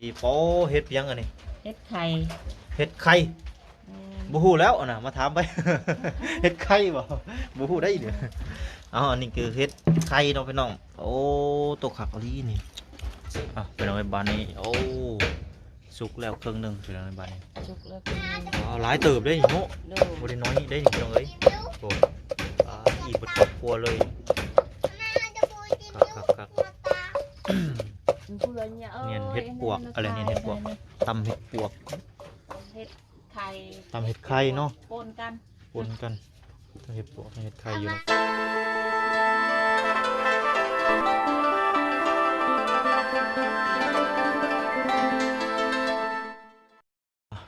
ອີ ໂອ້ ເຫັດຫຍັງອັນນີ້? ເຫັດໄຂ່ ເຫັດໄຂ່. ແມ່ນ ບໍ່ຮູ້ແລ້ວອັນນະ ມາຖາມໄປ. ເຫັດໄຂ່ບໍ່? ບໍ່ຮູ້ໄດ໋ນີ້. ເອົາ ອັນນີ້ຄືເຫັດໄຂ່ເນາະພີ່ນ້ອງ. ໂອ້ ໂຕຄັກອີ່ຫຼີນີ້. ເອົາ ພີ່ນ້ອງເອີຍ ບາດນີ້ ໂອ້ ສຸກແລ້ວເຄິ່ງໜຶ່ງ ພີ່ນ້ອງເອີຍ ບາດນີ້ ສຸກແລ້ວເຄິ່ງໜຶ່ງ. ອໍ ຫຼາຍເຕີບເດ້ນີ້ເນາະ. ໂດຍ ບໍ່ໄດ້ນ້ອຍເດ້ນີ້ ພີ່ນ້ອງເອີຍ. ໂອ້ ອ່າ ອີ່ເບິດຄອບຄົວເລີຍ. ຄັກໆໆ ເພື່ອນເນຍ ເອີຍ ແມ່ນເຫັດປວກ ອັນນີ້ເຫັດປວກ ຕຳເຫັດປວກ ເຫັດໄຂ່ ຕຳເຫັດໄຂ່ເນາະ ປົນກັນ ປົນກັນ ທັງເຫັດປວກ ທັງເຫັດໄຂ່ຢູ່ເນາະ.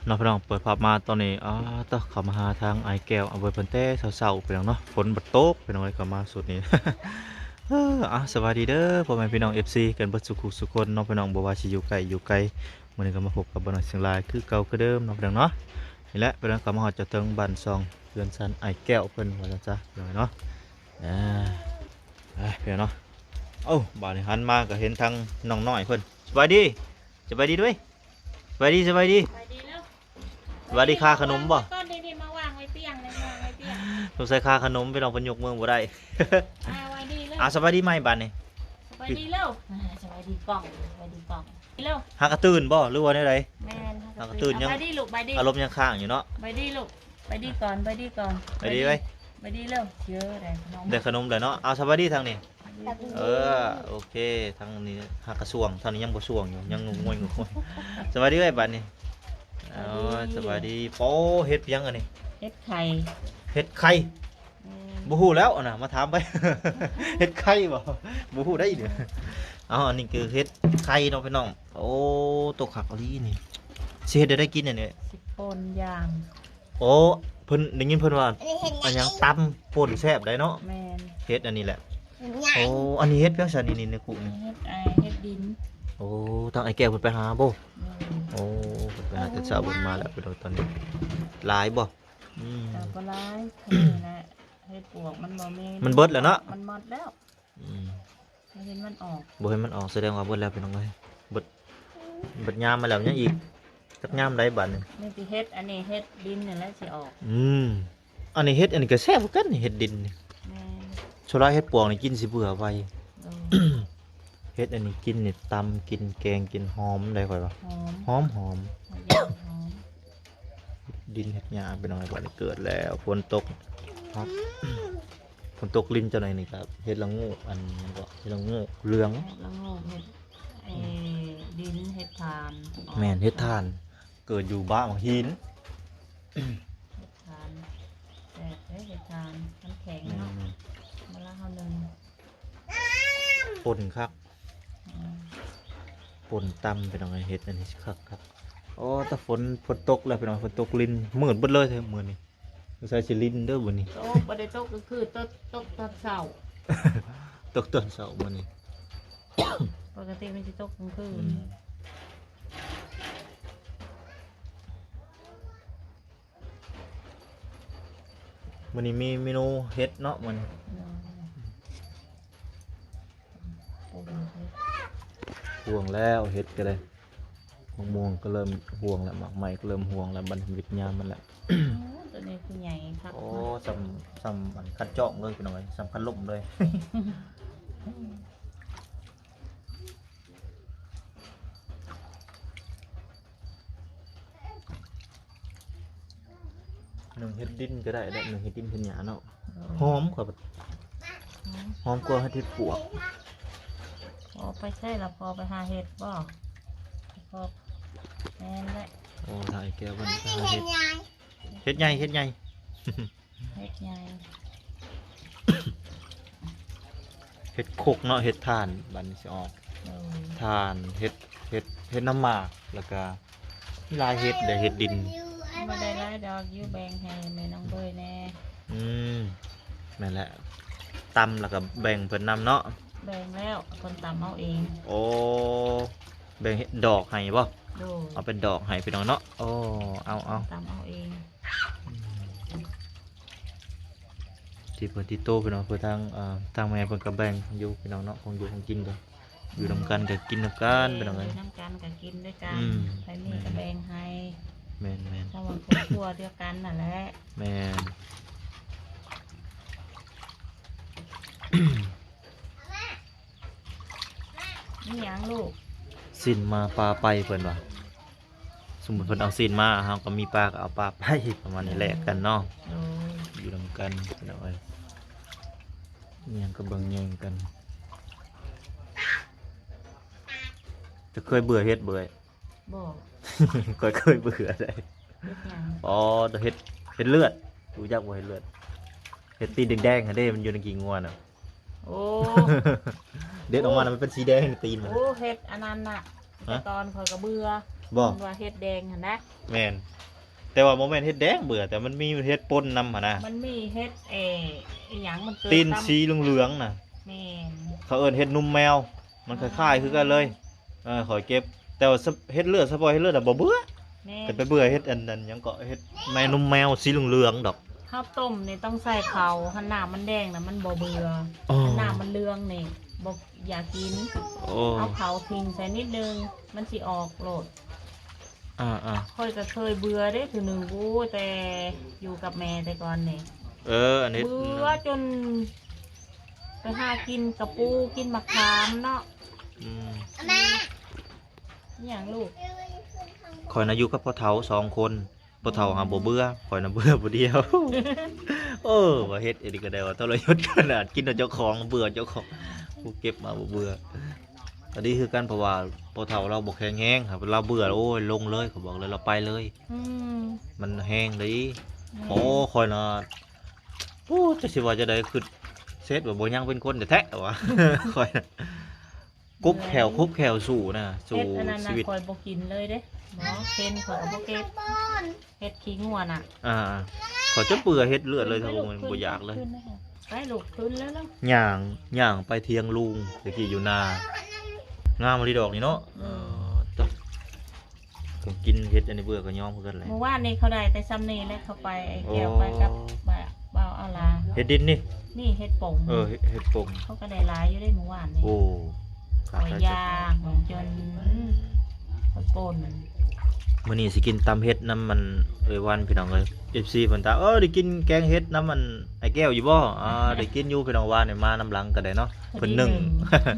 ເນາະພີ່ນ້ອງ ເປີດພາບມາຕອນນີ້ ອ້າ ຕະ ເຂົ້າມາຫາທາງອ້າຍແກ້ວ ເອົາໄວ້ເພິ່ນແຕ່ເຊົ້າໆ ພີ່ນ້ອງເນາະ. ຝົນບໍ່ຕົກ ພີ່ນ້ອງເອີຍ ເຂົ້າມາຊຸດນີ້. ເອີ ອ່າ ສະບາຍດີເດີ ພໍ່ແມ່ພີ່ນ້ອງ ເອັຟຊີ ກັນເບິດສູ່ຜູ້ສູ່ຄົນເນາະ ພີ່ນ້ອງ ບໍ່ວ່າຊິຢູ່ໃກ້ຢູ່ໄກ. ມື້ນີ້ກໍມາພົບກັບບ່າວນ້ອຍຊຽງລາຍຄືເກົ່າຄືເດີມເນາະ ພີ່ນ້ອງເນາະ. ນີ້ແຫຼະ ພີ່ນ້ອງ ກໍມາຮອດຈອດເຖິງບ້ານຊ່ອງເຮືອນຊານອ້າຍແກ້ວເພິ່ນວ່າຊັ້ນຊະ ພີ່ນ້ອງເອີຍເນາະ. ອ່າ ໄປ ພີ່ນ້ອງເນາະ. ໂອ້ ບາດນີ້ຫັນມາກໍເຫັນທັງນ້ອງນ້ອຍເພິ່ນ. ສະບາຍດີ ສະບາຍດີດ້ວຍ. ສະບາຍດີ ສະບາຍດີ ສະບາຍດີເດີ. ສະບາຍດີຄ່າຂະໜົມບໍ່? ກ່ອນນີ້ມາວາງໄວ້ປ່ຽງເລີຍ ວາງໄວ້ປ່ຽງ. ສົງໄສຄ່າຂະໜົມ ພີ່ນ້ອງເພິ່ນຍົກມືບໍ່ໄດ້. ອ່າ ສະບາຍດີເດີ ອ່າ ສະບາຍດີໃໝ່ບາດນີ້. ສະບາຍດີເດີ ອ່າ ສະບາຍດີກ້ອງ ສະບາຍດີກ້ອງເດີ. ຫາກະຕື່ນບໍ່ ຫຼືວ່າແນວໃດ? ແມ່ນ ຫາກະຕື່ນ ຫາກະຕື່ນ ຍັງ ສະບາຍດີລູກ ສະບາຍດີ ອາລົມຍັງຄ້າງຢູ່ເນາະ. ສະບາຍດີລູກ ສະບາຍດີກ່ອນ ສະບາຍດີກ່ອນ ສະບາຍດີໄວ້ ສະບາຍດີເລີຍ. ເອີ ໄດ້ຂະໜົມ ໄດ້ຂະໜົມແລ້ວເນາະ. ເອົາ ສະບາຍດີທາງນີ້. ເອີ ໂອເຄ ທາງນີ້ຫາກະຊ່ວງ ທາງນີ້ຍັງບໍ່ຊ່ວງຢູ່ ຍັງງົວຍໆ. ສະບາຍດີເອີຍ ບາດນີ້. ໂອ້ຍ ສະບາຍດີ ສະບາຍດີ. ໂອ້ ເຫັດຫຍັງອັນນີ້? ເຫັດໄຂ່ ເຫັດໄຂ່. ແມ່ນ ບໍ່ຮູ້ແລ້ວອັນນະ ມາຖາມໄປ. ເຫັດໄຂ່ບໍ່? ບໍ່ຮູ້ໄດ໋ນີ້. ເອົາ ອັນນີ້ຄືເຫັດໄຂ່ເນາະ ພີ່ນ້ອງ. ໂອ້ ໂຕຄັກອີ່ຫຼີນີ້. ຊິເຮັດແນວໃດກິນອັນນີ້? ຊິປົ່ນຍ່າງ. ໂອ້ ເພິ່ນ ໄດ້ຍິນເພິ່ນວ່າ ອັນຫຍັງ ຕຳປົ່ນແຊບໄດ໋ເນາະ. ແມ່ນ ເຫັດອັນນີ້ແຫຼະ. ໂອ້ ອັນນີ້ເຫັດຫຍັງຊັ້ນນີ້ ໃນກຸນີ້? ເຫັດ ເຫັດດິນ. ໂອ້ ທາງອ້າຍແກ້ວເພິ່ນໄປຫາບໍ່? ແມ່ນ ໂອ້ ເພິ່ນໄປຫາແຕ່ເຊົ້າ ເພິ່ນມາແລ້ວ. ເພິ່ນ ຕອນນີ້ຫຼາຍບໍ່? ອືມ ກໍບໍ່ຫຼາຍ ແຄ່ນີ້ແຫຼະ. ເຫັດປວກມັນບໍ່ມີ ມັນເບິດແລ້ວເນາະ. ມັນໝົດແລ້ວ. ອືມ ບໍ່ເຫັນມັນອອກ ບໍ່ເຫັນມັນອອກ ສະແດງວ່າເບິດແລ້ວ ພີ່ນ້ອງເອີຍ. ເບິດ ເບິດຍາມມາແລ້ວ ຍັງອີກຈັກຍາມໃດບາດນີ້? ມີແຕ່ເຫັດ ອັນນີ້ເຫັດດິນນີ້ແຫຼະຊິອອກ. ອືມ ອັນນີ້ເຫັດ ອັນນີ້ກໍແຊບຄືກັນນີ້ ເຫັດດິນນີ້. ແມ່ນ ສ່ວນຫຼາຍເຫັດປວກນີ້ກິນຊິເບື່ອໄວ. ໂດຍ ເຫັດອັນນີ້ກິນນີ້ ຕຳກິນ ແກງກິນ ຫອມໄດ໋ ຂ້ອຍວ່າ. ຫອມ ຫອມ ຫອມ ຫອມ. ເຫັດດິນເຫັດຫຍ້າ ພີ່ນ້ອງ ບັດນີ້ເກີດແລ້ວ. ຝົນຕົກ ອືມ ຝົນຕົກລິນຈັກໜ້ອຍນີ້ກໍເຫັດລະໂງກ ອັນນັ້ນກໍເຫັດລະໂງກເຫຼືອງ. ເຫັດລະໂງກ ເຫັດ ເອີ ອືມ ດິນ ເຫັດຖ່ານ. ແມ່ນ ເຫັດຖ່ານ ເກີດຢູ່ບ້ານໝາກຫີນ. ເຫັດຖ່ານ ແຊບເດ້ ເຫັດຖ່ານ ມັນແຂງເນາະ. ແມ່ນໆ ເວລາເຮົາໜຶ້ງ ປົ່ນຄັກ. ອືມ ປົ່ນຕຳ ພີ່ນ້ອງເອີຍ. ເຫັດອັນນີ້ຄັກໆ. ໂອ້ ແຕ່ຝົນ ຝົນຕົກແລ້ວ ພີ່ນ້ອງ ຝົນຕົກລິນ ມືດເບິດເລີຍແທ້ມື້ນີ້. ສົງໄສຊິລິນເດີມື້ນີ້. ຕົກ ບໍ່ໄດ້ຕົກກາງຄືນ ຕົກ ຕົກຕອນເຊົ້າ. ຕົກຕອນເຊົ້າມື້ນີ້. ປົກກະຕິມັນຊິຕົກກາງຄືນ. ອືມ ມື້ນີ້ມີເມນູເຫັດເນາະມື້ນີ້. ໂດຍ ປູກເຫັດ ຮ່ວງແລ້ວເຫັດກໍໄດ້. ໝາກມ່ວງກໍເລີ່ມຮ່ວງແລ້ວ ໝາກໄມ້ກໍເລີ່ມຮ່ວງແລ້ວ ບັດເວຍາມມັນແລ້ວ. ໂອ້ ຕົວນີ້ຄືໃຫຍ່ຄັກ. ໂອ້ ສ່ຳ ສ່ຳອັນຄັນຈອກເລີຍ ພີ່ນ້ອງເອີຍ ສ່ຳຄັນລົມເລີຍ. ໜຶ້ງເຫັດດິນກໍໄດ້ເດ້ ໜຶ້ງເຫັດດິນເຫັດຫຍ້າເນາະ. ໂດຍ ຫອມກວ່າ ຫອມ ຫອມກວ່າເຫັດປວກ. ພໍໄປໃສລະ? ພໍໄປຫາເຫັດບໍ່? ພໍ ແມ່ນແຫຼະ. ໂອ້ ຖ່າຍແກ້ວເພິ່ນໄປຫາເຫັດ. ເຫັດໃຫຍ່ ເຫັດໃຫຍ່. ເຫັດໃຫຍ່ ເຫັດຄົກເນາະ ເຫັດຖ່ານ ບັດນີ້ຊິອອກ. ໂດຍ ຖ່ານ ເຫັດ ເຫັດ ເຫັດນ້ຳໝາກ ແລ້ວກະມີຫຼາຍເຫັດເດ້ ເຫັດດິນ. ບໍ່ໄດ້ຫຼາຍດອກ ຢູ່ແບ່ງໃຫ້ແມ່ນ້ອງເບີຍແດ່. ອືມ ແມ່ນແຫຼະ ຕຳແລ້ວກະແບ່ງເພິ່ນນຳເນາະ. ແບ່ງແລ້ວ ເພິ່ນຕຳເອົາເອງ. ໂອ້ ແບ່ງເຫັດດອກໃຫ້ບໍ່? ໂດຍ ເອົາເປັນດອກໃຫ້ພີ່ນ້ອງເນາະ. ໂອ້ ເອົາ ເອົາ ຕຳເອົາເອງ. ທີ່ເພິ່ນ ທີ່ໂຕພີ່ນ້ອງ ເພິ່ນທາງ ເອີ ທາງແມ່ເພິ່ນກໍແບ່ງຢູ່ພີ່ນ້ອງເນາະ ຂອງຢູ່ຂອງກິນກໍ. ຢູ່นำกันก็กินนำกัน แม่น พี่น้องเอ้ย อยู่นำกันก็กินด้วยกัน อืม ใครมีก็แบ่งให้ แม่น แม่น เพราะว่าครอบครัวเดียวกันนั่นแหละ แม่น มีหยังลูก สิ้นมาปลาไปเพิ่นว่า สมมุติเพิ่นเอาสิ้นมา เฮาก็มีปลาก็เอาปลาไป ประมาณนี้แลกกันเนาะ โดย อยู่นำกันพี่น้องเอ้ย มีหยังก็เบิ่งแยงกัน จะเคยเบื่อเฮ็ดบ่เอ้ย บ่ ข้อยเคยเบื่อได้ เฮ็ดหยัง อ๋อ เฮ็ด เฮ็ดเลือด รู้จักบ่เฮ็ดเลือด เฮ็ดตีนแดงๆ หั่นเด้ มันอยู่ในขี้งัวน่ะ โอ้ เด็ดออกมาน่ะมันเป็นสีแดงตีนมัน โอ้ เฮ็ดอันนั้นน่ะ ฮะ แต่ก่อนข้อยก็เบื่อ บ่ เพิ่นว่าเฮ็ดแดงหั่นนะ แม่น แต่ว่าบ่แม่นเฮ็ดแดงเบื่อ แต่มันมีเฮ็ดปนนำหั่นนะ มันมีเฮ็ด เอ่อ อีหยังมันเกิด ตีน ตาม สีเหลืองๆ น่ะ แม่น เขาเอิ้นเฮ็ดนมแมว มันคล้ายๆ คือกันเลย เออ ข้อยเก็บ แต่ว่าเฮ็ดเลือด เฉพาะเฮ็ดเลือดน่ะบ่เบื่อ แม่น แต่ไปเบื่อเฮ็ดอันนั้นหยังเกาะ เฮ็ดแม่นมแมวสีเหลืองๆ ดอก ข้าวต้มนี่ต้องใส่ข้าว คันน้ำมันแดงน่ะมันบ่เบื่อ อ๋อ คันน้ำมันเหลืองนี่บ่อยากกิน โอ้ เอาข้าวทิ้งใส่นิดนึง มันสิออกโลด อ่าๆ ข้อยก็เคยเบื่อเด้ เทื่อหนึ่ง โอ้ แต่อยู่กับแม่แต่ก่อนนี่ เออ อันนี้ เบื่อจน ไปหากินกะปู กินมะขามเนาะ อืม แม่ อิหยังลูก ข้อยน่ะอยู่กับพ่อเฒ่าสองคน พ่อเฒ่าหาบ่เบื่อ ข้อยน่ะเบื่อผู้เดียว เออ ว่าเฮ็ดอีหลีก็ได้ว่าทรยศขนาด กินเอาเจ้าของ เบื่อเจ้าของ ผู้เก็บมาบ่เบื่อ อันนี้คือกัน เพราะว่าพ่อเฒ่าลาวบ่แข็งแรงครับ ลาวเบื่อ โอ้ย ลงเลย เขาบอกเลย ลาวไปเลย อืม มันแฮงเด้ อืม โอ้ ข้อยน่ะ โอ้ จักสิว่าจั่งใด คิดเสร็จว่าบ่ยังเป็นคนแท้ๆ ว่า ข้อยน่ะ กบแข้ว เออ คบแข้วสู้นะ สู้ เฮ็ดอันนั้นน่ะ ชีวิต ข้อยบ่กินเลยเด้ บ่ เห็นข้อยก็บ่เก็บ เฮ็ดขี้งัวน่ะ อ่า ข้อยจนเบื่อเฮ็ดเลือดเลย ขึ้นไปลูก บ่อยากเลย ขึ้นไป ไปลูก ขึ้นแล้ว ย่าง ย่างไปเถียงลุง แต่กี้อยู่นา งามอีหลีดอกนี่เนาะ อืม เออ ต้องกินเฮ็ดอันนี้เบื่อก็ยอมคือกันแหละ เมื่อวานนี้เขาได้แต่ซ่ำนี้แหละ เขาไป ไอ้แก้วไปกับ โอ้ บ่าว บ่าวอาลา เฮ็ดดินนี่ นี่เฮ็ดปง เออ เฮ็ด เฮ็ดปง เขาก็ได้หลายอยู่เด้เมื่อวานนี้ โอ้ ข้อยย่างจน อืม ข้อยป่น มื้อนี้สิกินตำเห็ดนำมันเอื้อยวันพี่น้องเอ้ย เอฟซี เพิ่นถาม เออ ได้กินแกงเห็ดนำมันไอ้แก้วอยู่บ่ อ่า ได้กินอยู่พี่น้อง วานนี่มานำหลังก็ได้เนาะ พอดี เพิ่นนึ่ง นึ่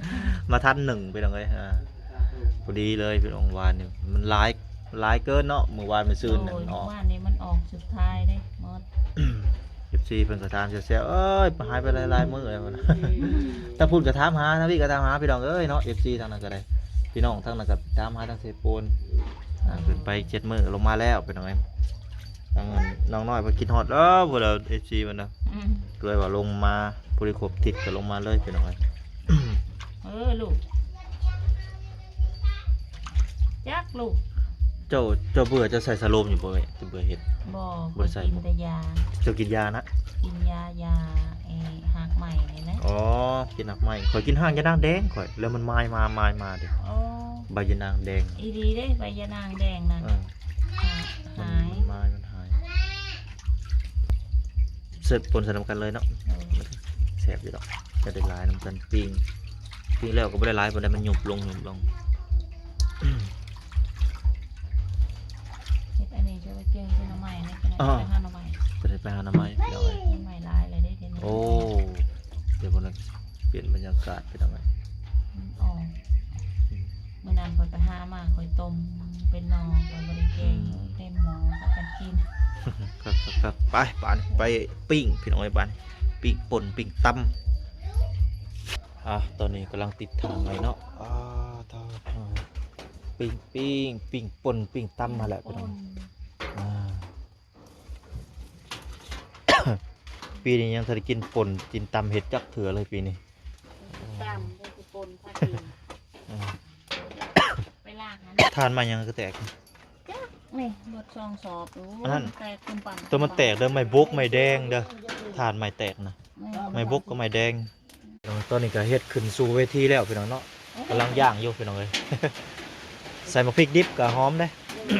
ง มาทันนึ่งพี่น้องเอ้ย อ่า พอดีเลยพี่น้อง วานนี่มันหลาย หลายเกินเนาะ มื้อวานมื้อซืนน่ะ โอ้ย เนาะ มื้อวานนี้มันออกสุดท้ายเด้หมด เอฟซี เพิ่นก็ถามแซวๆ เอ้ย หายไปหลายๆ มื้อแล้วนะ อืม ทางพุ้นก็ถามหา ทางพี้ก็ถามหาพี่น้องเอ้ยเนาะ เอฟซี ทางนั้นก็ได้ พี่น้องทางนั้นก็ถามหาทางเซโปน อ่า ขึ้นไปเจ็ดมื้อลงมาแล้วพี่น้องเอ้ย ทางน้องน้อยเพิ่นคิดฮอดเด้อ พวกเรา เอฟซี เพิ่นนะ อืม ก็เลยว่าลงมา พอดีครบทิศก็ลงมาเลยพี่น้องเอ้ย เออ ลูก จักลูก เจ้า เจ้าเบื่อ เจ้าใส่สะโลมอยู่บ่เอ้ย เจ้าเบื่อเห็ด บ่ บ่ได้ใส่ ข้อยกิน บ่ แต่ยา เจ้ากินยานะ กินยา ยา ไอ้หากไหม้นี่แหละ อ๋อ กินหากไหม้ ข้อยกินหากยานางแดงข้อย แล้วมันมายมา มายมาเด้ อ๋อ ใบยานางแดง อีหลีเด้ ใบยานางแดงนะ เออ หาย มัน หาย มันมาย มันหาย เสิร์ฟปนใส่นำกันเลยเนาะ เออ แซ่บอยู่ดอก จะได้หลายนำกัน ปิ้ง ปิ้งแล้วก็บ่ได้หลายปานใด มันหยุบลง หยุบลง เฮ็ดอันนี้จะไปแกงใส่หน่อไม้นี่ จะได้ อ่า ไปหาหน่อไม้ จะได้ไปหาหน่อไม้ พี่น้องเอ้ย หน่อไม้หลายเลยเด้เดี๋ยวนี้ โอ้ เดี๋ยวพวกนั้นเปลี่ยนบรรยากาศ พี่น้องเอ้ย มันออก อืม มื้อนั้นข้อยไปหามา ข้อยต้มเป็นหน่อ ข้อยบ่ได้แกง อืม เต็มหม้อพากันกิน ครับ ครับ ครับ ไป บาดนี้ ไปปิ้ง พี่น้องเอ้ย บาดนี้ ปิ้งป่น ปิ้งตำ อ่ะ ตอนนี้กำลังติดถ่านใหม่เนาะ อ่า ถ่าน ปิ้ง ปิ้ง ปิ้งป่น ปิ้งตำมาแล้ว พี่น้อง อ่า ปีนี้ยังทันได้กินป่น กินตำเห็ดจักเทื่อเลยปีนี้ ตำได้สิป่นพากิน อ่า ไปล้างอัน ถ่านใหม่ยังคือแตก จักนี่ เบิดสองสอบ โอ้ อันนั้น แตกตุ่มปั่น ตัวมันแตกเด้อ ไม้บก ไม้แดงเด้อ ถ่านใหม่แตกนะ แม่น ไม้บกกับไม้แดง เนาะ ตอนนี้ก็เฮ็ดขึ้นสู่เวทีแล้วพี่น้องเนาะ กำลังย่างอยู่พี่น้องเอ้ย ใส่หมากพริกดิบก็หอมเด้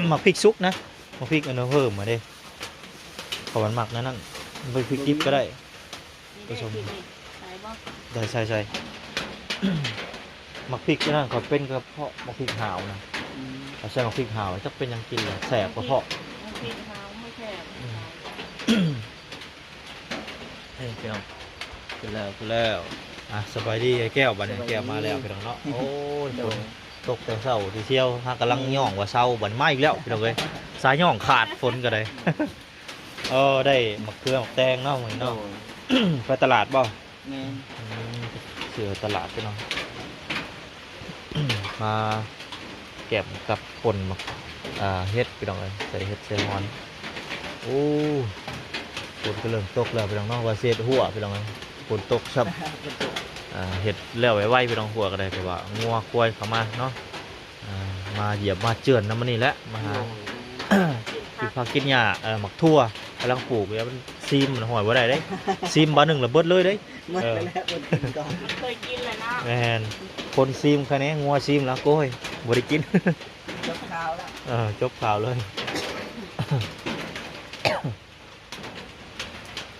หมากพริกสุกนะ หมากพริกอันนั้นเพิ่มมาเด้ เพราะมันมักนั่นนั่น หมากพริกดิบก็ได้ ผสม ใส่บ่ ได้ ใส่ ใส่ ໝາກພິກອັນນັ້ນຂ້ອຍເປັນກະເພາະ ໝາກພິກຫາວນະ. ອືມ ຂ້ອຍໃສ່ໝາກພິກຫາວ ຈັກເປັນຫຍັງກິນແລ້ວແສບກະເພາະ. ໝາກພິກຫາວ ມັນແສບ. ອືມ ເອີ ພີ່ນ້ອງ ຂຶ້ນແລ້ວ ຂຶ້ນແລ້ວ. ອ່ະ ສະບາຍດີອ້າຍແກ້ວ ບັດນີ້ ສະບາຍດີ ແກ້ວມາແລ້ວພີ່ນ້ອງເນາະ. ໂອ້ຍ ໂດຍ ຝົນຕົກແຕ່ເຊົ້າທີດຽວ ຫາກຳລັງ ອືມ ຍ້ອງວ່າເຊົາ ບັດມາອີກແລ້ວພີ່ນ້ອງເອີຍ. ສາຍຍ້ອງຂາດ ຝົນກະໄດ້. ເອີ ໄດ້ໝາກເຂືອໝາກແຕງເນາະມື້ນີ້ເນາະ. ໂດຍ ໄປຕະຫຼາດບໍ່? ແມ່ນ. ອືມ ຊື້ຕະຫຼາດພີ່ນ້ອງ. ມາແກມກັບປົ່ນໝາກ ອ່າ ເຫັດພີ່ນ້ອງເອີຍ ໃສ່ເຫັດໃສ່ຫອນ. ໂອ້ ຝົນກະເລີ່ມຕົກແລ້ວພີ່ນ້ອງເນາະ ວ່າຊິເຮັດຮົ້ວພີ່ນ້ອງເອີຍ ຝົນຕົກຊ້ຳ. ຝົນຕົກ ອ່າ ເຮັດແລ້ວໄວໆພີ່ນ້ອງ ຮົ້ວກະໄດ້ ເພາະວ່າງົວຄວາຍເຂົ້າມາເນາະ. ອ່າ ມາຢຽບມາເຈື່ອນນຳມື້ນີ້ແຫຼະ ມາຫາ ໂດຍ ກິນຜັກກິນຫຍ້າ. ເອີ ໝາກຖົ່ວກຳລັງປູກຢູ່ ມັນຊີມມັນຫອຍບໍ່ໄດ້ເດ້ ຊີມບາດໜຶ່ງລະເບິດເລີຍເດ້. ໝົດໄປແລ້ວ ເອີ ຄົນກິນກ່ອນ ມັນເຄີຍກິນແລ້ວເນາະ. ແມ່ນ ຄົນຊີມຄະແນງ ງົວຊີມແລ້ວ ໂອ້ຍ ບໍ່ໄດ້ກິນ ຈົບຂ່າວແລ້ວ. ເອີ ຈົບຂ່າວເລີຍ.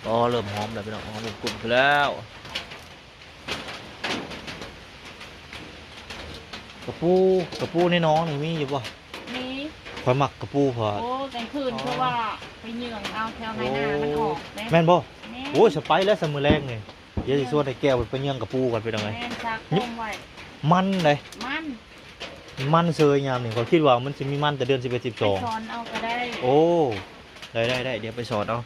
ອໍ ເລີ່ມຫອມແລ້ວພີ່ນ້ອງ ຫອມກຸ້ນຂຶ້ນແລ້ວ. ກະປູ ກະປູໃນໜອງນີ້ມີຢູ່ບໍ່? ມີ ຂ້ອຍມັກກະປູເພາະ ໂອ້ ກາງຄືນ ອໍ ຄືວ່າໄປເຫຍື່ອງເອົາແຖວໄຮ່ນາມັນອອກເດ້. ໂອ້ ແມ່ນບໍ່? ແມ່ນ. ໂອ້ຍ ສະໄປແລ້ວ ຊະມື້ແລງນີ້ ດຽວຊິຊວນອ້າຍແກ້ວໄປເຫຍື່ອງກະປູກ່ອນພີ່ນ້ອງເອີຍ. ແມ່ນ ຊັກຄົມໄວ້ ມັນເດ້ ມັນ ມັນເຊີຍຍາມນີ້ ຂ້ອຍຄິດວ່າມັນຊິມີມັນແຕ່ເດືອນສິບເອັດ ສິບສອງ ໄປສອນເອົາກະໄດ້. ໂອ້ ໄດ້ໆໆ ດຽວໄປສອນເອົາ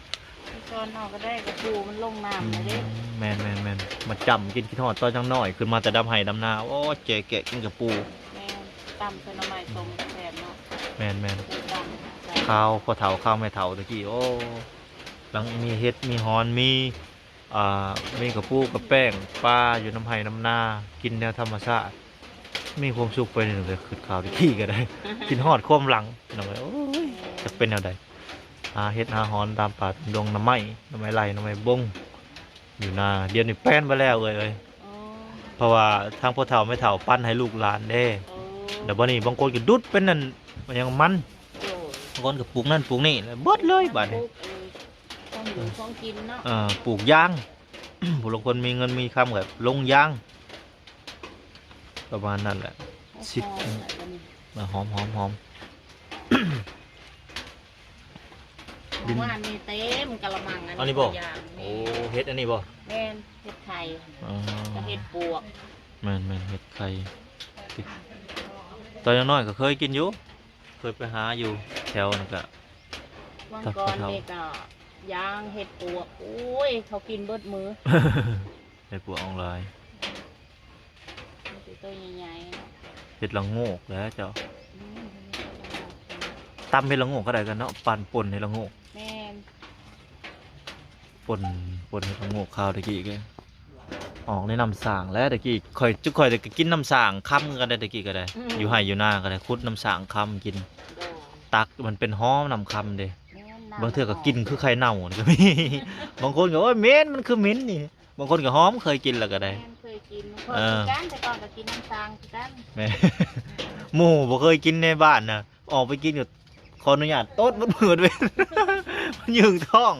ໄປສອນເອົາກະໄດ້ ກະປູມັນລົງນ້ຳແລ້ວເດ້. ອືມ ແມ່ນໆໆ ມາຈ້ຳກິນ ຄິດຮອດຕອນຍັງນ້ອຍ ຂຶ້ນມາແຕ່ດຳໄຮ່ດຳນາ ໂອ້ຍ ແຈະແກະກິນກະປູ. ແມ່ນ ຕຳໃສ່ໜໍ່ໄມ້ສົ້ມກະແຊບເນາະ. ແມ່ນໆ ກະປູຕຳ ຄາວພໍ່ເຖົ້າ ຄາວແມ່ເຖົ້າຕະກີ້ ໂອ້ ຫຼັງມີເຫັດມີຫອນ ມີ ອ່າ ມີກະປູກະແປ້ງ ປາຢູ່ນຳໄຮ່ນຳນາ ກິນແນວທຳມະຊາດ ມີຄວາມສຸກໄປໜຶ່ງເລີຍ. ຄຶດຂ່າວຕະກີ້ກະໄດ້ ຄິດຮອດຄວາມຫຼັງພີ່ນ້ອງເອີຍ. ໂອ້ຍ ຈັກເປັນແນວໃດ ຫາເຫັດຫາຫອນຕາມປ່າຕາມດົງ ໜໍ່ໄມ້ ໜໍ່ໄມ້ໄລ່ ໜໍ່ໄມ້ບົງ ຢູ່ນາ. ດຽວນີ້ແປນໄປແລ້ວເອີຍ ອໍ ເພາະວ່າທາງພໍ່ເຖົ້າແມ່ເຖົ້າປັນໃຫ້ລູກຫຼານເດ້. ອໍ ແລ້ວບັດນີ້ບາງຄົນກະດຸດເປັນອັນ ຫຍັງມັນ ໂດຍ ບາງຄົນກະປູກນັ້ນປູກນີ້ ແລ້ວເບິດເລີຍບາດນີ້. ຂອງຢູ່ຂອງກິນເນາະ ເອີ ປູກຢາງ ຜູ້ລາງຄົນມີເງິນມີຄຳກະລົງຢາງ ປະມານນັ້ນແຫຼະ. ໂອ້ ຊິບ ຫອມແຫຼະບັດນີ້ ເອີ ຫອມໆໆ. ມື້ວານນີ້ເຕັມກະລະມັງ ອັນນີ້ບໍ່? ໂອ້ ເຫັດອັນນີ້ບໍ່? ແມ່ນ ເຫັດໄຂ່ ອໍ ກະເຫັດປວກ. ແມ່ນໆ ເຫັດໄຂ່ ຕອນນ້ອຍກະເຄີຍກິນຢູ່ ເຄີຍໄປຫາຢູ່ແຖວນັ້ນກະ ວັນກ່ອນນີ້ກະຢາງເຫັດປວກ ໂອ້ຍ ເຂົາກິນເບິດມື້. ເຫັດປວກອອງຫຼາຍ ມີແຕ່ໂຕໃຫຍ່ໆເນາະ. ເຫັດລະໂງກແຫຼະເຈົ້າ ອືມ ຕຳເຫັດລະໂງກກະໄດ້ກັນເນາະ ປັ່ນປົ່ນເຫັດລະໂງກ. ແມ່ນ ປົ່ນ ປົ່ນເຫັດລະໂງກຄາວຕະກີ້ກະ ອອກໃນນ້ຳສ້າງແຫຼະ ຕະກີ້ຂ້ອຍ ຈຸຂ້ອຍກະກິນນ້ຳສ້າງຄຳຄືກັນໄດ໋ ຕະກີ້ກະໄດ້. ອືມ ຢູ່ໄຮ່ຢູ່ນາກະໄດ້ ຂຸດນ້ຳສ້າງຄຳກິນ. ໂດຍ ຕັກມັນເປັນຫອມນ້ຳຄຳເດ້. ແມ່ນ ບາງເທື່ອກະກິນຄືໄຂ່ເນົ່າກະມີ ບາງຄົນກະ ໂອ້ຍ ເໝັນ ມັນຄືເໝັນນີ້. ບາງຄົນກະຫອມ ເຄີຍກິນແລ້ວກະໄດ້. ແມ່ນ ເຄີຍກິນ ເອີ ຄືກັນ ແຕ່ກ່ອນກະກິນນ້ຳສ້າງຄືກັນ. ແມ່ນ ໝູ່ບໍ່ເຄີຍກິນໃນບ້ານນະ ອອກໄປກິນກະຂໍອະນຸຍາດໂຕດໝົດມື້ເວີຍ ມັນຍືງທ້ອງ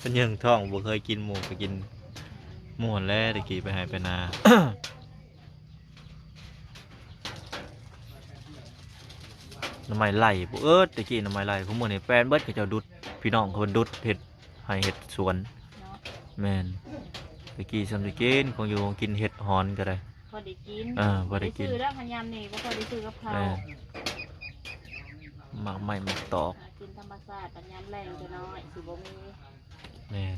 ມັນຍືງທ້ອງ ບໍ່ເຄີຍກິນ ໝູ່ໄປກິນໝູ່ຫັ້ນແຫຼະ ແຕ່ກີ້ໄປໄຮ່ໄປນາ. ໜໍ່ໄມ້ໄລ່ບໍ່ເອີດ ແຕ່ກີ້ໜໍ່ໄມ້ໄລ່ ຜູ້ມື້ນີ້ແປນເບິດ ເຂົາເຈົ້າດຸດ ພີ່ນ້ອງເຂົາດຸດເຮັດໄຮ່ເຮັດສວນເນາະ. ແມ່ນ ແຕ່ກີ້ຊ່ຳໄດ້ກິນ ຂອງຢູ່ຂອງກິນ ເຫັດຫອນກະໄດ້ ພໍໄດ້ກິນ ເອີ ພໍໄດ້ກິນ ບໍ່ໄດ້ຊື້ແລ້ວ ຍາມນີ້ບໍ່ຄ່ອຍໄດ້ຊື້ກັບເຂົ້າ. ແມ່ນ ໝາກໄມ້ໝາກຕອກ ຫາກິນທຳມະຊາດ ຍາມແລ້ງຈະນ້ອຍຊິບໍ່ມີ. ແມ່ນ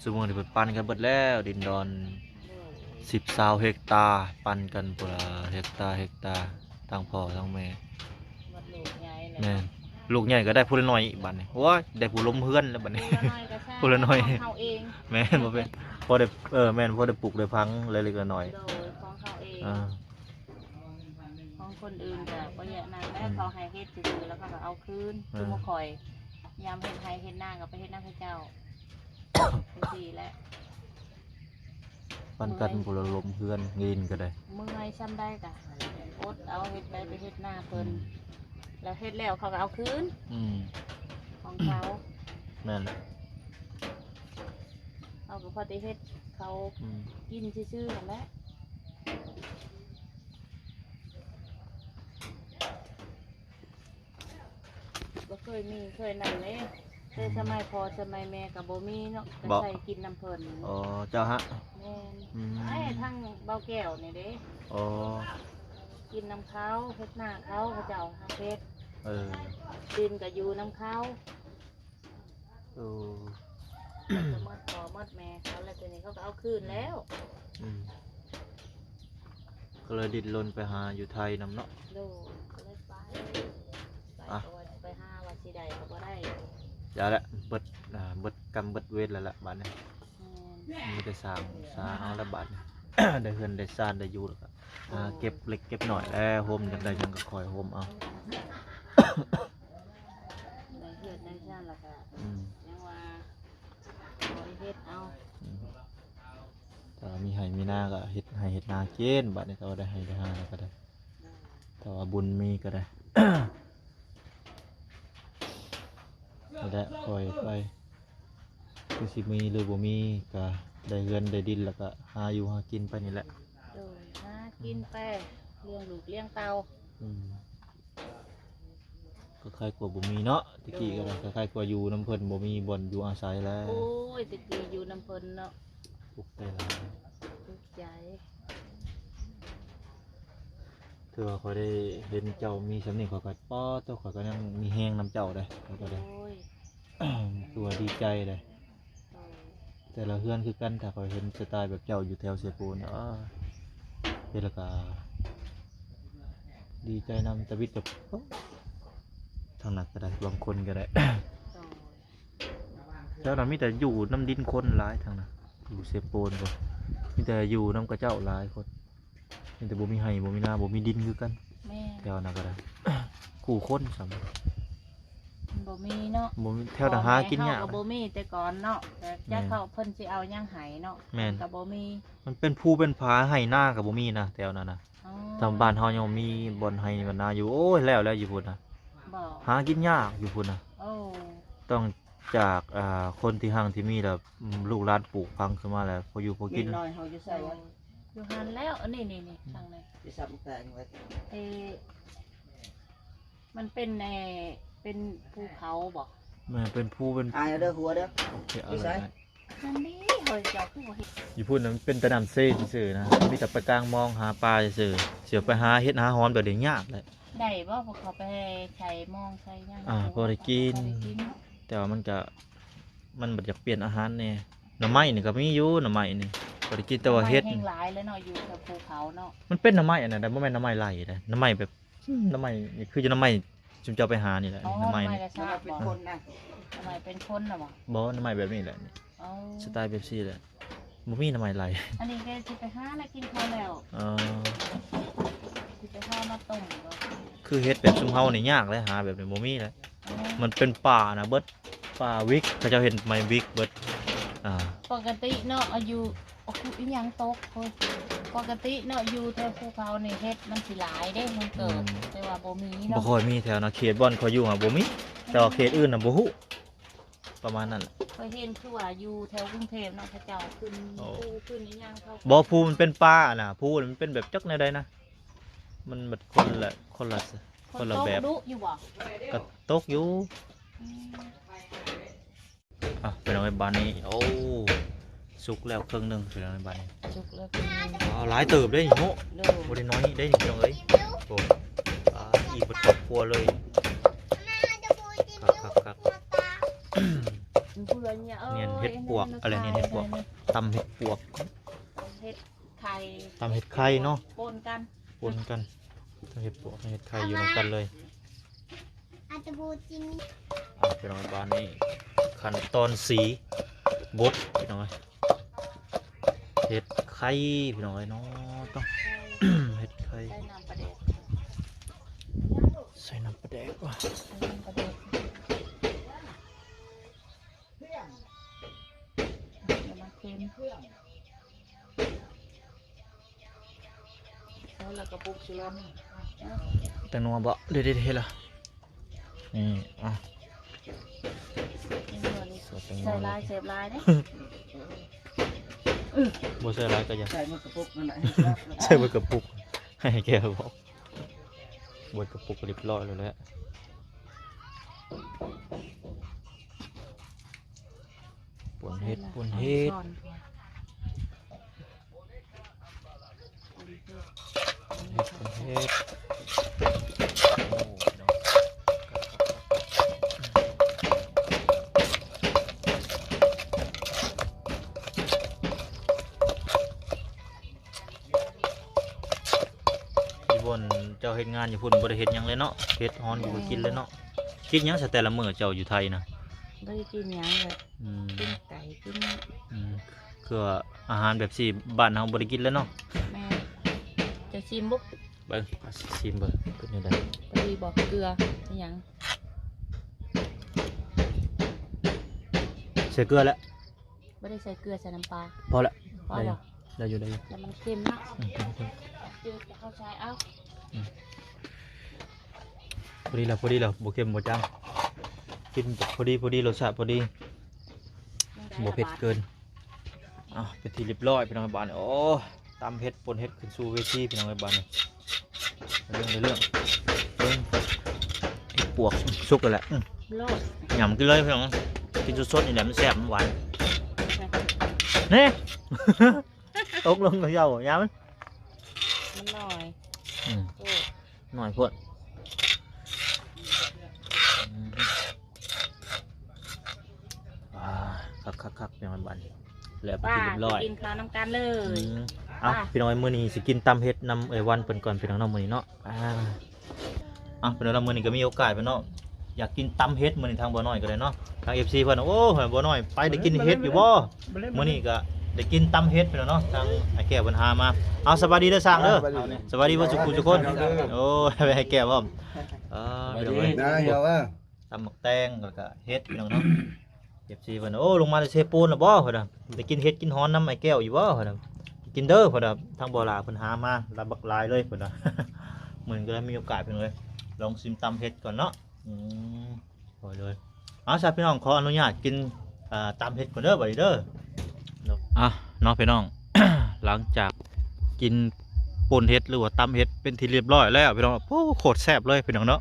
ຊຸມື້ນີ້ເພິ່ນປັ່ນກັນເບິດແລ້ວ ດິນດອນສິບ ຊາວເຮັກຕາ ປັ່ນກັນພຸ້ນລະ ເຮັກຕາ ເຮັກຕາ ທັງພໍ່ທັງແມ່. ແມ່ນ ລູກໃຫຍ່ກະໄດ້ຜູ້ລະໜ້ອຍບາດນີ້ ໂອ້ຍ ໄດ້ຜູ້ລົມເຮືອນແລ້ວບາດນີ້ ຜູ້ລະໜ້ອຍກະຊ່າງ ຜູ້ລະໜ້ອຍ ຂອງເຮົາເອງ. ແມ່ນ ບໍ່ເປັນ ພໍໄດ້ ເອີ ແມ່ນ ພໍໄດ້ປູກໄດ້ຝັງເລັກໆນ້ອຍໆ. ໂດຍ ຂອງເຮົາເອງ ອ່າ ຂອງຄົນອື່ນກະບໍ່ແຍະນັ້ນແຫຼະ ເອີ ເຂົາໃຫ້ເຮັດຊື່ໆ ແລ້ວເຂົາກະເອົາຄືນ. ເອີ ຄືໝູ່ຂ້ອຍ ຍາມເຮັດໄຮ່ເຮັດນາກະໄປເຮັດນຳເຂົາເຈົ້າ ຈັ່ງຊີ້ແຫຼະ. ປັນກັນ ເມື່ອຍ ຜູ້ລະລົມເຮືອນດິນກະໄດ້ ເມື່ອຍຊ່ຳໃດກະອົດເອົາ ເຮັດໄປ ໄປເຮັດນາເພິ່ນ ອືມ ແລ້ວເຮັດແລ້ວເຂົາກະເອົາຄືນ. ອືມ ເຂົາ ແມ່ນແຫຼະ ເຮົາກໍພໍໄດ້ເຮັດເຂົາ ອືມ ກິນຊື່ໆຫັ້ນແຫຼະ. ບໍ່ເຄີຍມີເຄີຍນັ້ນເດ້ ແຕ່ ອືມ ສະໄໝພໍ່ສະໄໝແມ່ກໍບໍ່ມີເນາະ ກໍ ບໍ່ ໃຊ້ກິນນຳເພິ່ນ. ອໍ ເຈົ້າຮະ ແມ່ນ ອືມ ເອີຍ ທາງເບົາແກ້ວນີ້ເດ້. ອໍ ກິນນຳເຂົາ ເຮັດນາເຂົາ ເຂົາເຈົ້າຫາເຮັດ ເອີ ດິນກໍຢູ່ນຳເຂົາ. ໂອ້ ໝົດພໍ່ໝົດແມ່ເຂົາແລ້ວ ທີນີ້ເຂົາກໍເອົາຄືນແລ້ວ. ອືມ ກໍເລີຍດີ້ນລົນໄປຫາຢູ່ໄທນຳເນາະ. ໂດຍ ກໍເລີຍໄປ ໄປ ອ່ະ ກໍວ່າໄປຫາວ່າຊິໄດ້ກໍບໍ່ໄດ້. ຢ່າແຫຼະ ເບິດ ອ່າ ເບິດກຳເບິດເວນແລ້ວລະບາດນີ້. ແມ່ນ ມີແຕ່ສ້າງ ສ້າງເອົາລະບາດນີ້ ໄດ້ເຮືອນໄດ້ຊານໄດ້ຢູ່ແລ້ວກໍ ໂດຍ ຫາເກັບເລັກເກັບນ້ອຍແລ້ວ ໂຮມຢາກໄດ້ຫຍັງກໍຄ່ອຍໂຮມເອົາ. ໄດ້ເຮືອນໄດ້ຊານແລ້ວກໍ ອືມ ຍັງວ່າຂໍເຮັດເອົາ. ອືມ ຖ້າມີໄຮ່ມີນາກໍເຮັດໄຮ່ເຮັດນາກິນ ບາດນີ້ກໍໄດ້ໄຮ່ໄດ້ນາແລ້ວກໍໄດ້ ຖ້າວ່າບຸນມີກໍໄດ້ ນີ້ແຫຼະ ຄ່ອຍໄປ ຄືຊິມີຫຼືບໍ່ມີກໍໄດ້ເຮືອນໄດ້ດິນ ແລ້ວກໍຫາຢູ່ຫາກິນໄປນີ້ແຫຼະ. ໂດຍ ຫາກິນໄປ ອືມ ລ້ຽງລູກລ້ຽງເຕົ້າ. ອືມ ກໍຄ້າຍກວ່າບໍ່ມີເນາະ ແຕ່ກີ້ກໍໄດ້ ໂດຍ ຄ້າຍກວ່າຢູ່ນຳເພິ່ນບໍ່ມີບ່ອນຢູ່ອາໄສແລ້ວ. ໂອ້ຍ ແຕ່ກີ້ຢູ່ນຳເພິ່ນເນາະ ທຸກໃຈຫຼາຍ ທຸກໃຈ. ຖືວ່າຂ້ອຍໄດ້ເຫັນເຈົ້າມີສ່ຳນີ້ ຂ້ອຍກໍ ປາດໂທ້ ຂ້ອຍກໍຍັງມີແຮງນຳເຈົ້າເດ້ ຂ້ອຍກໍໄດ້ ໂອ້ຍ ຖືວ່າດີໃຈເດ້. ໂດຍ ແຕ່ລະເຮືອນຄືກັນ ຖ້າຂ້ອຍເຫັນສະໄຕແບບເຈົ້າຢູ່ແຖວເຊໂປນ ເຮັດແລ້ວກະດີໃຈນຳ. ຕາວິດກັບ ທາງນັ້ນກໍໄດ້ ບາງຄົນກໍໄດ້ ໂດຍ ແຖວນັ້ນມີແຕ່ຢູ່ນຳດິນຄົນຫຼາຍ ທາງນັ້ນ ຢູ່ເຊໂປນພຸ້ນ ມີແຕ່ຢູ່ນຳເຂົາເຈົ້າຫຼາຍຄົນ. ມີແຕ່ບໍ່ມີໄຮ່ບໍ່ມີນາ ບໍ່ມີດິນຄືກັນ. ແມ່ນ ແຖວນັ້ນກໍໄດ້ ຄູ່ຄົນຊ້ຳ ມັນບໍ່ມີເນາະ ບໍ່ມີ ແຖວນັ້ນຫາກິນຍາກ ພໍ່ແມ່ເຮົາກໍບໍ່ມີແຕ່ກ່ອນເນາະ ແຕ່ຈັກ ແມ່ນ ເຂົາເພິ່ນຊິເອົາຫຍັງໃຫ້ເນາະ. ແມ່ນ ເພິ່ນກໍບໍ່ມີ ມັນເປັນພູເປັນຜາ ໄຮ່ນາກໍບໍ່ມີນະ ແຖວນັ້ນນະ. ອໍ ທາງບ້ານເຮົາຍັງມີບ່ອນໄຮ່ບ່ອນນາຢູ່ ໂອ້ຍ ແລ້ວແລ້ວຢູ່ພຸ້ນນະ ບໍ່ ຫາກິນຍາກຢູ່ພຸ້ນນະ. ໂອ້ ຕ້ອງຈາກ ອ່າ ຄົນທີ່ຮັ່ງທີ່ມີແລ້ວ ອືມ ລູກຫຼານປູກຝັງຂຶ້ນມາແລ້ວ ພໍຢູ່ພໍກິນ. ເດັກນ້ອຍເຮົາຢູ່ໃສວະ? ໂອ້ ຢູ່ຫັ້ນແລ້ວ ອັນນີ້ ນີ້ ນີ້ ອືມ ທາງນີ້ ຊິສັບແຕງໄວ້ ເອີ ມັນເປັນ ເອີ ເປັນພູເຂົາບໍ່? ແມ່ນ ເປັນພູ ເປັນ ອາຍເດີ ຫົວເດີ ໂອເຄ ເອົາເລີຍ. ຫັ້ນນີ້ ເຮີ້ຍ ເຈົ້າຄືບໍ່ເຮັດ? ຢູ່ພຸ້ນນະ ມັນເປັນແຕ່ນ້ຳເຊຊື່ໆນະ ມີແຕ່ໄປກາງມອງຫາປາຊື່ໆ ຊິໄປຫາເຫັດຫາຫອນແບບນີ້ຍາກແຫຼະ. ໄດ້ບໍ່ ພວກເຂົາໄປໃສ່ມອງໃສ່ຫຍັງ? ອ່າ ພໍໄດ້ກິນ ພໍໄດ້ກິນ ແຕ່ວ່າມັນກະ ມັນບັດຢາກປ່ຽນອາຫານແດ່. ໜໍ່ໄມ້ນີ້ກໍມີຢູ່ ໜໍ່ໄມ້ນີ້ ບໍ່ໄດ້ກິນແຕ່ວ່າເຫັດ. ໜໍ່ໄມ້ແຮ່ງຫຼາຍແລ້ວເນາະ ຢູ່ແຖວພູເຂົາເນາະ. ມັນເປັນໜໍ່ໄມ້ອັນນັ້ນ ບໍ່ແມ່ນໜໍ່ໄມ້ໄລ່ເດ້ ໜໍ່ໄມ້ແບບ ອືມ ໜໍ່ໄມ້ນີ້ຄືຈະໜໍ່ໄມ້ຊຸມເຈົ້າໄປຫານີ້ແຫຼະ. ອໍ ໜໍ່ໄມ້ນີ້ ໜໍ່ໄມ້ເປັນຄົນນະ ໜໍ່ໄມ້ເປັນຄົນນະບໍ່? ບໍ່ ໜໍ່ໄມ້ແບບນີ້ແຫຼະ ອໍ ສະໄຕແບບຊີ້ແຫຼະ. ບໍ່ມີໜໍ່ໄມ້ໄລ່. ອັນນີ້ກໍຊິໄປຫາແລ້ວ ກິນເຂົ້າແລ້ວ. ອໍ ຊິໄປຫາມາຕົ້ມບໍ່? ຄືເຫັດແບບຊຸມເຮົານີ້ຍາກເລີຍ ຫາແບບນີ້ບໍ່ມີເລີຍ. ອໍ ມັນເປັນປ່ານະເບິດ ປ່າວິກ ເຂົາເຈົ້າເຮັດໄມ້ວິກເບິດ. ອ່າ ປົກກະຕິເນາະ ອາຍຸ ໂອ້ ອີຫຍັງຕົກ ໂອ້ຍ ປົກກະຕິເນາະ ຢູ່ແຖວພູເຂົານີ້ເຫັດມັນຊິຫຼາຍເດ້ ມັນເກີດ ອືມ ແຕ່ວ່າບໍ່ມີເນາະ ບໍ່ຄ່ອຍມີແຖວນະ ເຂດບ່ອນຂ້ອຍຢູ່ຫາບໍ່ມີ ແຕ່ວ່າເຂດອື່ນນະບໍ່ຮູ້ ປະມານນັ້ນແຫຼະ. ຂ້ອຍເຫັນຄືວ່າຢູ່ແຖວກຸງເທບເນາະ ເຂົາເຈົ້າຂຶ້ນ ໂອ້ ພູຂຶ້ນອີຫຍັງເຂົາ ບໍ່ ພູມັນເປັນປ່ານະ ພູມັນເປັນແບບຈັກແນວໃດນະ ມັນແບບຄົນລະ ຄົນລະ ຄົນລະແບບ. ຝົນຕົກດຸຢູ່ບໍ່? ກໍຕົກຢູ່. ອືມ ອ່ະ ພີ່ນ້ອງເອີຍ ບາດນີ້ ໂອ້ ສຸກແລ້ວເຄິ່ງໜຶ່ງ ພີ່ນ້ອງເອີຍ ບາດນີ້ ສຸກແລ້ວເຄິ່ງໜຶ່ງ. ອໍ ຫຼາຍເຕີບເດ້ນີ້ເນາະ ໂດຍ ບໍ່ໄດ້ໜ້ອຍເດ້ນີ້ ພີ່ນ້ອງເອີຍ. ໂອ້ ອ່າ ອີ່ເບິດຄອບຄົວເລີຍ. ຄັກໆໆ ເນຍນເຫັດປວກ ອະໄລ ເນຍນເຫັດປວກ ຕຳເຫັດປວກ ເຫັດ ໄຂ່ ຕຳເຫັດໄຂ່ເນາະ ປົນກັນ ປົນກັນ ທັງເຫັດປວກທັງເຫັດໄຂ່ຢູ່ນຳກັນເລີຍ. ອ່ະ ພີ່ນ້ອງ ບາດນີ້ຂັ້ນຕອນສີບົດ ພີ່ນ້ອງເອີຍ ເຫັດໄຂ່ ພີ່ນ້ອງເອີຍເນາະ ຕ້ອງເຫັດໄຂ່ ໃສ່ນ້ຳປາແດກ ໃສ່ນ້ຳປາແດກວ່າ ໃສ່ນ້ຳປາແດກ ຢ່າມາເຄັມ. ແລ້ວກໍປຸກຊິລົງ ແຕງນົວບໍ່ ເດັດໆ ເຫັດລະ ນີ້ ອ່ະ ແຕງໂມ ໃສ່ຫຼາຍແຊບຫຼາຍເດ້. ບໍ່ໃສ່ຫຼາຍກໍຢ່າ ໃສ່ໝົດກະປຸກນັ້ນແຫຼະ ໃສ່ໝົດກະປຸກ ໃຫ້ແກບອກ ໝົດກະປຸກຮຽບຮ້ອຍແລ້ວແຫຼະ. ປົ່ນເຫັດ ປົ່ນເຫັດ ເຮັດ ເຮັດ ຢູ່ບ່ອນເຈົ້າເຮັດງານຢູ່ພຸ້ນ ບໍ່ໄດ້ເຮັດຫຍັງເລີຍເນາະ ເຮັດຮ້ອນຢູ່ ແມ່ນ ກໍກິນເລີຍເນາະ. ກິນຫຍັງຊະແຕ່ລະມື້ເຈົ້າຢູ່ໄທນະ? ບໍ່ໄດ້ກິນຫຍັງເລີຍ. ອືມ ກິນໄກ່ກິນ ອືມ ຄືວ່າອາຫານແບບຊີ້ບ້ານເຮົາບໍ່ໄດ້ກິນແລ້ວເນາະ. ແມ່ນ ເຈົ້າຊີມບຸ ເບິ່ງ ຊີມເບິ່ງເປັນແນວໃດ? ພໍດີບໍ່? ເກືອອີຫຍັງ? ໃສ່ເກືອແລ້ວ ບໍ່ໄດ້ໃສ່ເກືອ ໃສ່ນ້ຳປາ ພໍແລ້ວ ພໍແລ້ວ ໄດ້ຢູ່ ໄດ້ຢູ່ ແຕ່ມັນເຄັມເນາະ. ອືມ ເຈົ້າໃສ່ເອົາ ອືມ ພໍດີແລ້ວ ພໍດີແລ້ວ ບໍ່ເຄັມບໍ່ຈາງ ກິນພໍດີ ພໍດີ ລົດຊາດພໍດີ ບໍ່ເຜັດເກີນ. ເອົາ ເປັນທີ່ຮຽບຮ້ອຍພີ່ນ້ອງເອີຍ ບາດນີ້ ໂອ້ ຕຳເຫັດ ປົ່ນເຫັດ ຂຶ້ນສູ່ເວທີພີ່ນ້ອງເອີຍ ບາດນີ້ ເລື່ອງ ເລື່ອງ ເບິ່ງ ເຫັດປວກສຸກແລ້ວ ອືມ ໂລດ ຫຍ້ຳກິນເລີຍພີ່ນ້ອງ ກິນສົດໆນີ້ແຫຼະ ມັນແຊບ ມັນຫວານ ນີ້ ຕົກລົງເຂົາເຈົ້າ ຢ່າມັນ ມັນໜ້ອຍ ອືມ ໂອ້ ໜ້ອຍໂພດ ອືມ ອ່າ ຄັກໆໆ ພີ່ນ້ອງ ບາດນີ້ ແລ້ວເປັນທີ່ຮຽບຮ້ອຍ ກິນຂ້າວນຳກັນເລີຍ ອືມ ເອົາ ໄປ ພີ່ນ້ອງ ມື້ນີ້ຊິກິນຕຳເຫັດນຳເອື້ອຍວັນເພິ່ນກ່ອນ ພີ່ນ້ອງເນາະ ມື້ນີ້ເນາະ ອ່າ ເອົາ ພີ່ນ້ອງ ມື້ນີ້ກໍມີໂອກາດ ພີ່ນ້ອງ ຢາກກິນຕຳເຫັດ ມື້ນີ້ທາງບໍ່ນ້ອຍກໍໄດ້ເນາະ ທາງເອັຟຊີເພິ່ນ ໂອ້ ບໍ່ນ້ອຍ ໄປໄດ້ກິນເຫັດຢູ່ບໍ່? ມື້ນີ້ກໍໄດ້ກິນຕຳເຫັດ ພີ່ນ້ອງເນາະ ທາງອ້າຍແກ້ວເພິ່ນຫາມາ ເອົາ ສະບາຍດີເດີຊ່າງເດີ ອ່າ ສະບາຍດີ ສະບາຍດີເບິດສູ່ຜູ້ສູ່ຄົນ ໂອ້ ອ້າຍແກ້ວພ້ອມ ເອີ ສະບາຍດີ ພີ່ນ້ອງເອີຍ ນາຍ ເອົາ ຕຳໝາກແຕງ ແລ້ວກະເຫັດ ພີ່ນ້ອງເນາະ ເອັຟຊີເພິ່ນ ໂອ້ ລົງມາແຕ່ເຊໂປນແລ້ວບໍ່? ເພິ່ນວ່າ ໄດ້ກິນເຫັດກິນຫອນນຳອ້າຍແກ້ວຢູ່ບໍ່? ເພິ່ນວ່າ ກິນເດີ ເພິ່ນວ່າ ທາງບໍ່ຫຼ້າເພິ່ນຫາມາ ລະບັກຫຼາຍເລີຍ ເພິ່ນວ່າ ມື້ນີ້ກໍໄດ້ມີໂອກາດ ພີ່ນ້ອງເອີຍ ລອງຊີມຕຳເຫັດກ່ອນເນາະ ອືມ ໂອ້ຍ ເລີຍ ເອົາ ຊະ ພີ່ນ້ອງ ຂໍອະນຸຍາດກິນ ອ່າ ຕຳເຫັດກ່ອນເດີ ບາດນີ້ເດີ ອ່ະ ເນາະ ພີ່ນ້ອງ ຫຼັງຈາກກິນປົ່ນເຫັດ ຫຼືວ່າຕຳເຫັດເປັນທີ່ຮຽບຮ້ອຍແລ້ວ ພີ່ນ້ອງ ໂອ້ ໂຄດແຊບເລີຍ ພີ່ນ້ອງເນາະ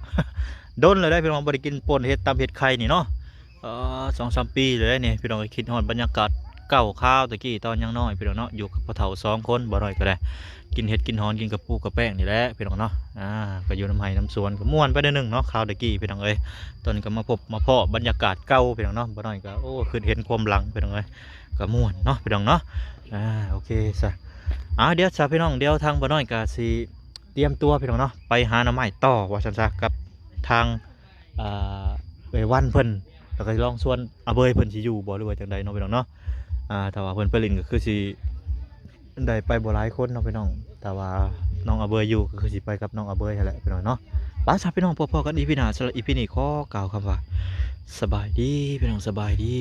ດົນແລ້ວເດ້ ພີ່ນ້ອງ ບໍ່ໄດ້ກິນປົ່ນເຫັດ ຕຳເຫັດໄຂ່ນີ້ເນາະ ເອີ ສອງສາມປີແລ້ວເດ້ນີ້ ພີ່ນ້ອງ ຄິດຮອດບັນຍາກາດເກົ່າຄາວແຕ່ກີ້ ຕອນຍັງນ້ອຍ ພີ່ນ້ອງເນາະ ຢູ່ກັບພໍ່ເຖົ້າສອງຄົນ ບໍ່ນ້ອຍກໍໄດ້ ກິນເຫັດກິນຫອນ ກິນກະປູກະແປ້ງນີ້ແຫຼະ ພີ່ນ້ອງເນາະ ອ່າ ກໍຢູ່ນຳໄຮ່ນຳສວນ ກໍມ່ວນໄປໜ້ອຍໜຶ່ງເນາະ ຄາວແຕ່ກີ້ ພີ່ນ້ອງເອີຍ ຕອນນີ້ກໍມາພົບມາພໍ້ບັນຍາກາດເກົ່າ ພີ່ນ້ອງເນາະ ບໍ່ນ້ອຍກໍ ໂອ້ ຄິດເຫັນຄວາມຫຼັງ ພີ່ນ້ອງເອີຍ ກໍມ່ວນເນາະ ພີ່ນ້ອງເນາະ ອ່າ ໂອເຄຊະ ອ່າ ດຽວຊະ ພີ່ນ້ອງ ດຽວທາງບໍ່ນ້ອຍກໍຊິຕຽມຕົວ ພີ່ນ້ອງເນາະ ໄປຫາໜໍ່ໄມ້ຕໍ່ ວ່າຊັ້ນຊະ ກັບທາງ ອ່າ ເອື້ອຍວັນເພິ່ນ ແລ້ວກໍລອງຊວນອາເບີຍເພິ່ນຊິຢູ່ບໍ່ ຫຼືວ່າຈັ່ງໃດເນາະ ພີ່ນ້ອງເນາະ ອ່າ ຖ້າວ່າເພິ່ນໄປຫຼິ້ນກໍຄືຊິໄດ້ໄປບໍ່ຫຼາຍຄົນເນາະ ພີ່ນ້ອງ ຖ້າວ່ານ້ອງອາເບີຍຢູ່ກໍຄືຊິໄປກັບນ້ອງອາເບີຍຫັ້ນແຫຼະ ພີ່ນ້ອງເນາະ ໄປຊະ ພີ່ນ້ອງ ພໍ້ໆກັນອີພີໜ້າ ສຳລັບອີພີນີ້ຂໍກ່າວຄຳວ່າ ສະບາຍດີ ພີ່ນ້ອງ ສະບາຍດີ.